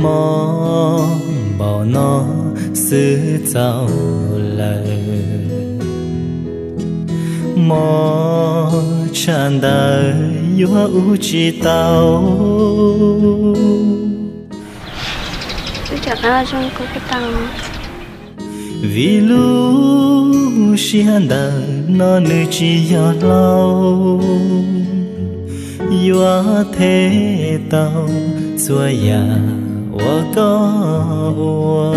Mob npaum no xwb txaus lawm, mob tshaj ntawd yuav ua tsis tau. Vim lub siab ntawm no nws tsis yog hlau, yuav them tau txhua yam uas koj ua.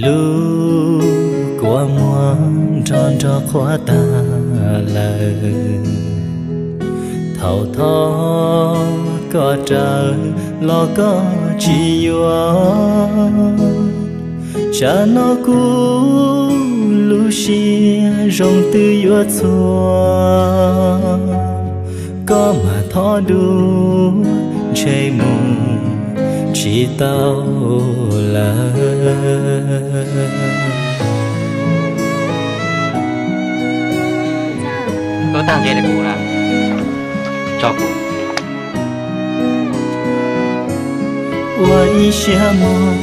Lub kua muag nrog nrog qhuav tag lawm, thaum thov koj raws los koj tsis yuav. Tsam no kuv lub siab zoo twb yuav txhua, koj mam thov dua ntshe mus tsis tau lawm. Koj tag nqi rau kuv na, tso kuv. Ua ib siab mog,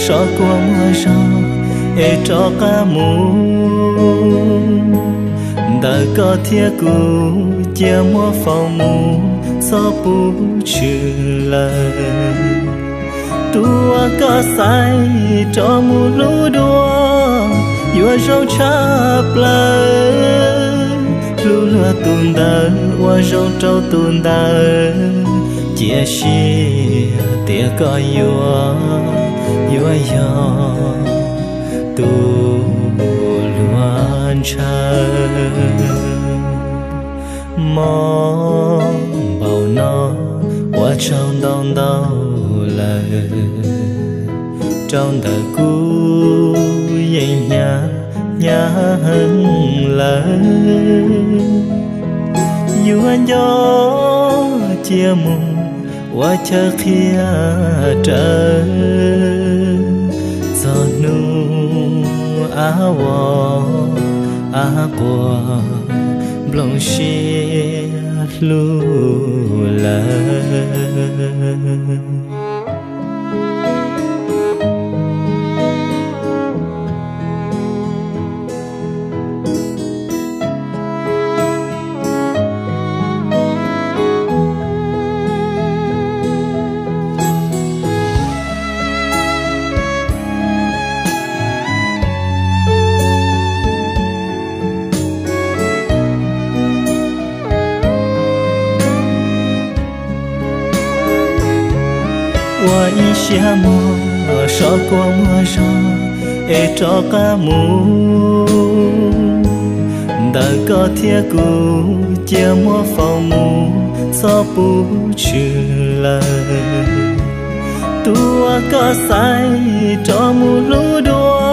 so kua muag zog es rov qab mus. Ntawm koj thiab kuv cia muab faus mus, txhob pub tshwm lawm. Tus uas koj xaiv rov mus hlub dua yuav zoo tshaj plaws. Hlub luag tus ntawd ua zoo rau tus ntawd, cia siab tias koj yuav, yuav yog tus luag ntshaw. Mob npaum no ua tsaug ntau ntau lawm, rau ntawm kuv yeej hnyav hnyav heev lawm. Yuav nco cia mus ua chaw qhia rawv, txog hnub av vos av quas nplooj siab hlub lawm. Ua ib siab mog, so kua muag zog es rov qab mus. Ntawm koj thiab kuv cia muab faus mus, txhob pub tshwm lawm. Tus uas koj xaiv rov mus hlub dua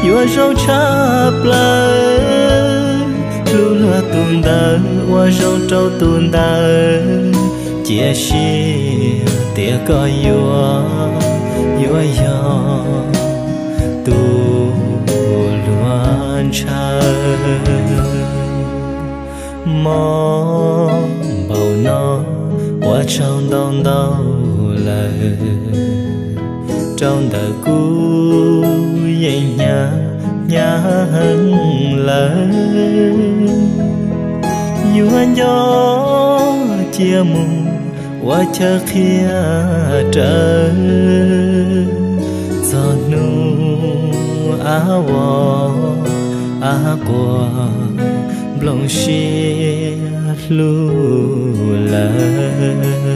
yuav zoo tshaj plaws. Hlub luag tus ntawd ua zoo rau tus ntawd, cia siab tias koj yuav, yuav yog tus luag ntshaw. Mob npaum no ua tsaug ntau ntau lawm, rau ntawm kuv yeej hnyav hnyav heev lawm. Yuav nco cia mus ua chaw qhia rawv, txog hnub av vos av quas nplooj siab hlub lawm.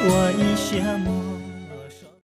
Ua ib siab mog.